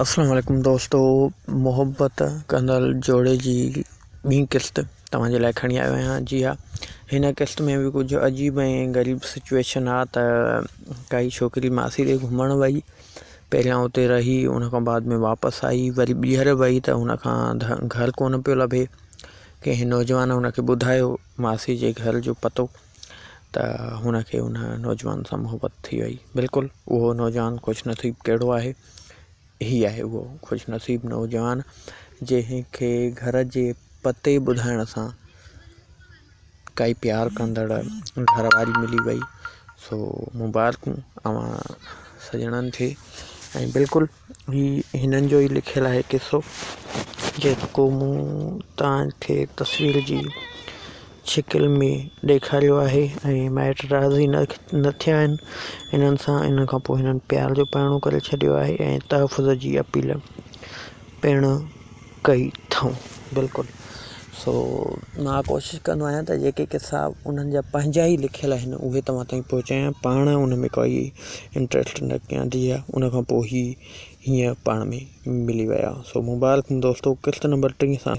السلام عليڪم دوستو محبت ڪندڙ جوڙي جي ٻي قسط توهان جي لاء کڻي آيو آهيان جي ها هن قسط ۾ به ڪجهه عجيب ۽ غريب سچويشن آ ته ڪائي ڇوڪري ماسي ڏي گهمڻ وئي پهريان اتي رهي ان کان بعد ۾ واپس آئي وري ٻيهر وئي ته ان کان گهر ڪونه پيو لڀي ڪنهن نوجوان ان کي ٻڌايو ماسي جي گهر جو پتو ته هن کي ان نوجوان سان محبت ٿي وئي. بلڪل اهو نوجوان خوش نصيب ڪهڙو آهي؟ هي آهي اهو خوش نصيب نوجوان جنهن کي گهر جي پتي ٻڌائڻ سان ڪائي پيار ڪندڙ گهر واري ملي وئي. سو مبارڪون اوهان سڄڻن کي ۽ بلڪل هي هنن جو ئي لکيل آهي قصو جيڪو مون توهان کي تصوير جي شڪل ۾ ڏيکاريو آهي ۽ مائٽ راضي نه نه ٿيا آهن انهن سان ان کان پوء هنن پيار جو پرڻو ڪري ڇڏيو آهي ۽ تحفظ جي اپيل پڻ ڪئي اٿئون بلڪل سو مان ڪوشش ڪندو آهيان ته جيڪي قصا انهن جا پنهنجا ئي لکيل آهن اهي توهان تائين پهچايان پاڻ ان ۾ ڪوئي انٽرسٽ نه ڪيان جي ان کان پوء هي هيئن پاڻ ۾ ملي ويا سو مبارڪ دوستو قسط نمبر ٽي سان.